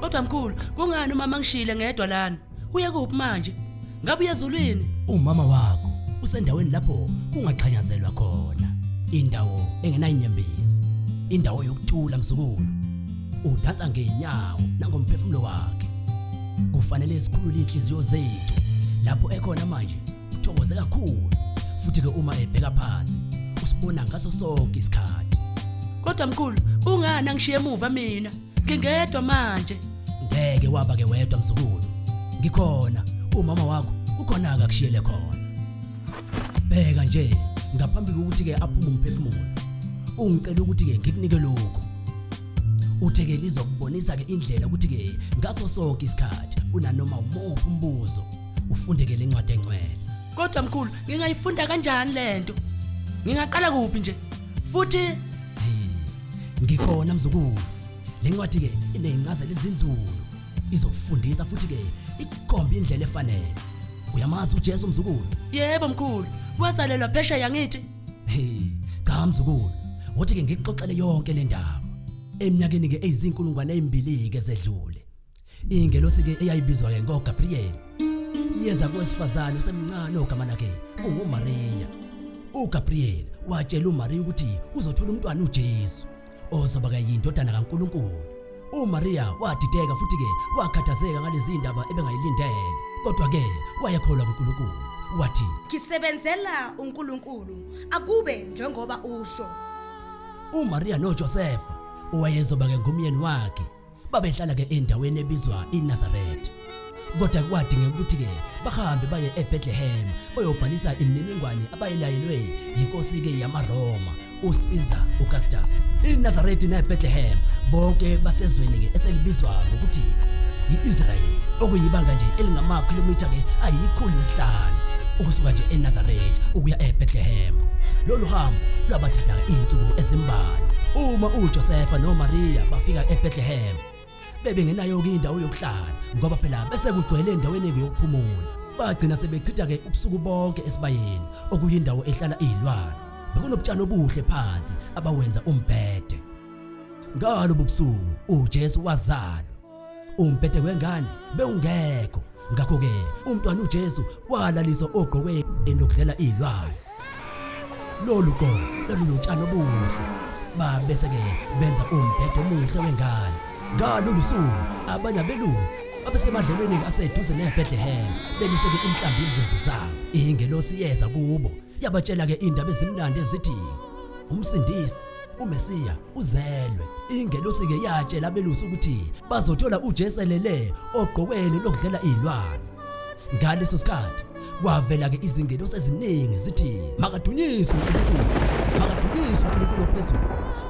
Kodwa mkhulu, kungani umama ngishile ngedwa lana? Uye kuphi manje? Ngabe uyezulwini? Umama wakho usendaweni lapho kungaxhanyazelwa khona, indawo engenayinyembezi, indawo yokuthula mzukulu. Udansa ngezinyawo nangomphefumulo wakhe. Kufanele sikhulule inhliziyo zethu lapho ekhona manje. Uthokoze kakhulu futhi ke uma ebheka phansi usibona ngaso sonke isikhathi. Kodwa mkhulu, kungani angishiye emuva mina? Ngingedwa manje. Ngeke waba ke wedwa mzukulu, ngikhona. Umama wakho kukhona akakushiyele khona. Bheka nje, ngaphambi kokuthi ke aphume umphefumulo, ungicela ukuthi ke ngikunike lokho. Uthe ke lizokubonisa ke indlela ukuthi ke ngaso sonke isikhathi unanoma umuphi umbuzo ufunde ke lencwadi engcwele. Kodwa mkhulu, ngingayifunda kanjani lento? Ngingaqala kuphi nje? Futhi hey, ngikhona mzukulu. Lencwadi ke inezincazelo ezinzulu, izokufundisa futhi ke ikukhomba indlela efanele. Uyamazi uJesu mzukulu? Yebo mkhulu, wazalelwa phesheya ngithi. Hey, cha mzukulu, wothi ke ngikuxoxele yonke le ndaba. Eminyakeni ke eyizinkulungwane ezimbili ke zedlule, ingelosi ke eyayibizwa ke ngoGabriel yeza kowesifazane osemncane ogama lakhe unguMaria. uGabriel watshela uMaria ukuthi uzothola umntwana uJesu ozoba ke yindodana kaNkuluNkulu. uMaria wadideka futhi ke wakhathazeka ngalezi ndaba ebengayilindele, kodwa ke wayekholwa kuNkulunkulu. Wathi, ngisebenzela uNkulunkulu, akube njengoba usho. uMaria noJosefa owayezoba ke ngumyeni wakhe babehlala ke endaweni ebizwa iNazaretha. Kodwa kwadingeka ukuthi ke bahambe baye eBethlehem bayobhalisa imininingwane abayilayelwe yinkosi ke yamaRoma uCaesar Augustus. INazaretha neBethlehem bonke basezweni ke eselibizwa ngokuthi iIsrael, okuyibanga nje elingamakhilomitha ke ayi-105 ukusuka nje eNazaretha ukuya eBethlehem. Lolu hambo lwabathatha insuku ezimbalwa. Uma uJosefa noMaria bafika eBethlehem, bebengenayo ke indawo yokuhlala ngoba phela bese kugcwele endaweni yokuphumula. Bagcina sebechitha ke ubusuku bonke esibayeni, okuyindawo ehlala izilwane. Bekunobutshani obuhle phansi abawenza umbhede. Ngalo busuku uJesu wazalwa. Umbhede wengane bewungekho, ngakho ke umntwana uJesu walaliswa ogqokweni lokudlela izilwane. Lolu gqoko lwalunotshani obuhle, babese ke benza umbhede omuhle wengane. Ngalolu suku abanye abelusi babesemadlelweni aseduze neBethlehem beluseke imhlambi yezimvu zabo. Ingelosi yeza kubo yabatshela ke indaba ezimnandi ezithi umsindisi uMesiya uzelwe. Ingelosi ke yatshela abelusi ukuthi bazothola uJesu elele ogqokweni lokudlela izilwane. Ngaleso sikhathi kwavela ke izingelosi eziningi zithi makadunyiswe uNkulunkulu, makadunyiswe uNkulunkulu ophezulu,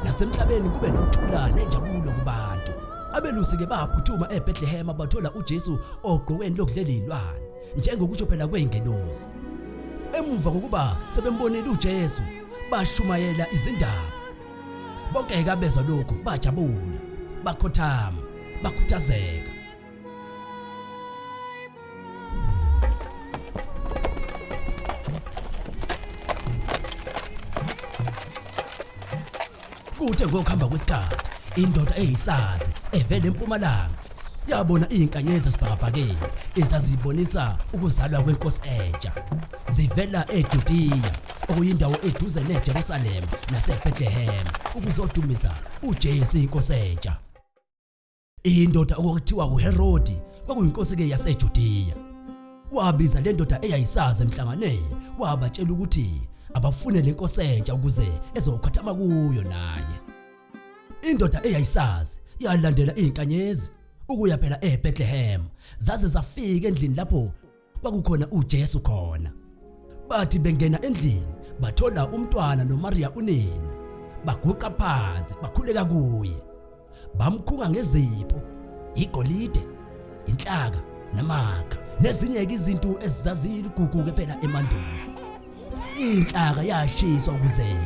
nasemhlabeni kube nokuthula nenjabulo kubantu. Abelusi ke baphuthuma eBethlehem bathola uJesu ogqokweni lokudlela izilwane njengokusho phela kweingelosi. Emuva kokuba sebembonile uJesu bashumayela izindaba. Bonke abezwa lokhu bajabula, bakhothama, bakhuthazeka. Kuthe ngokuhamba kwesikhathi indoda eyisazi evela empumalanga yabona izinkanyezi esibhakabhakeni ezazibonisa ukuzalwa kwenkosi entsha zivela eJudiya, okuyindawo eduze neJerusalema naseBethlehem, ukuzodumisa uJesu inkosi entsha. Indoda okuthiwa uHerodi kwakuyinkosi ke yaseJudiya. Wabiza le ndoda eyayisazi emhlanganweni, wabatshela ukuthi abafune lenkosi entsha ukuze ezokhothama kuyo naye. Indoda eyayisazi yalandela izinkanyezi ukuya phela eBethlehem, zaze zafika endlini lapho kwakukhona uJesu khona. Bathi bengena endlini bathola umntwana noMaria unina, baguqa phansi bakhuleka kuye. Bamkhunga ngezipho, igolide, inhlaka namakha nezinye izinto ezaziligugu ke phela emandulo. Inhlaka yashiswa ukuze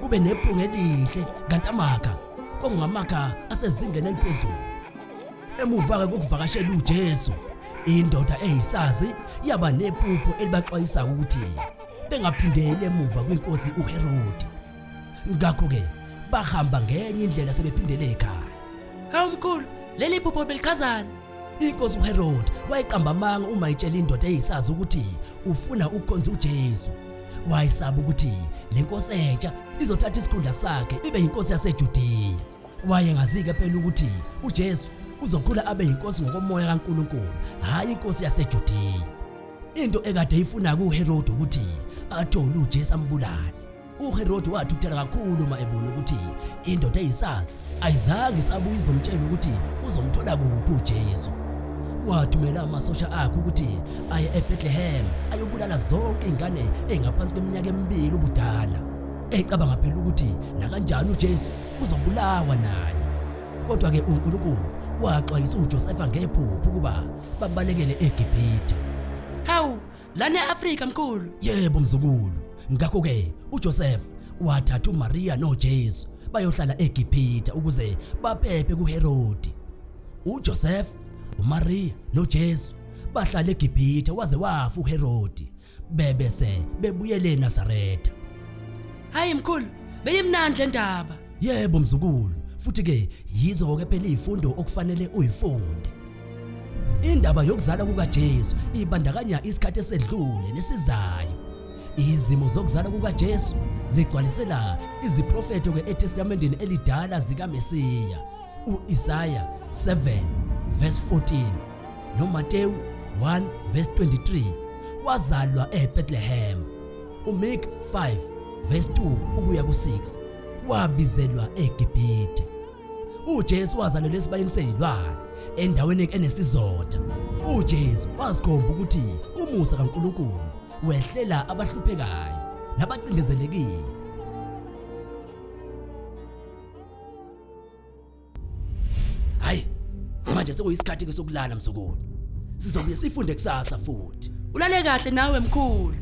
kube nephunga elihle, kanti amakha kwakungamakha asezingeni eliphezulu. Emuva ke kokuvakashela uJesu, indoda eyisazi yaba nephupho elibaxwayisa ukuthi bengaphindeli emuva kwinkosi uHerodi. Ngakho ke bahamba ngenye indlela sebephindele ekhaya. Hawu mkhulu, Leli phupho belichazani? Inkosi uHerod wayeqamba amanga uma itshela indoda eyisazi ukuthi ufuna ukukhonza uJesu. Wayesaba ukuthi le nkosi entsha izothatha isikhundla sakhe ibe yinkosi yaseJudiya. Wayengazi-ke phela ukuthi uJesu uzokhula abe yinkosi ngokomoya kaNkulunkulu, hhayi inkosi yaseJudiya. Into ekade ifuna kuHerod ukuthi athole uJesu ambulale. UHerodi wathukuthela kakhulu uma ebona ukuthi indoda eyisazi ayizange isabuye izomtshela ukuthi uzomthola kuphi uJesu. Wathumela amasosha akhe ukuthi aye eBethlehem ayobulala zonke izingane ezingaphansi kweminyaka emibili ubudala. Ecabanga phela ukuthi nakanjani uJesu uzobulawa naye. Kodwa ke uNkulunkulu waxwayisa uJosefa ngephupho ukuba babalekele eGibhithe. Hawu, lana e-Afrika mkhulu. Yebo mzukulu. Ngakho ke uJoseph wathatha uMaria noJesu bayohlala eGibhithe ukuze baphephe kuHerodi. UJoseph, uMaria noJesu bahlala eGibhithe waze wafa uHerodi bebese bebuyele eNazaretha. Hayi mkhulu, beyimnandi le ndaba. Yebo mzukulu, futhi ke yizo ke phela izifundo okufanele uyifunde. Indaba yokuzalwa kukaJesu ibandakanya isikhathi esedlule nesizayo. Izimo zokuzalwa kukaJesu zigcwalisela iziprofetho ke eTestamenteni elidala zikaMesiya. uIsaya 7 verse 14 noMateyu 1 verse 23 wazalwa eBethlehem. uMika 5 verse 2 ukuya ku6 wabizelwa eGibhithe. uJesu wazalelwa esibayeni sezilwane endaweni enesizotha. uJesu wazikhomba ukuthi umusa kaNkulunkulu wehlela abahluphekayo nabacindezelekile. Hayi, manje sekuyisikhathi ke sokulala mzukulu. Sizobuye sifunde kusasa futhi. Ulale kahle nawe mkhulu.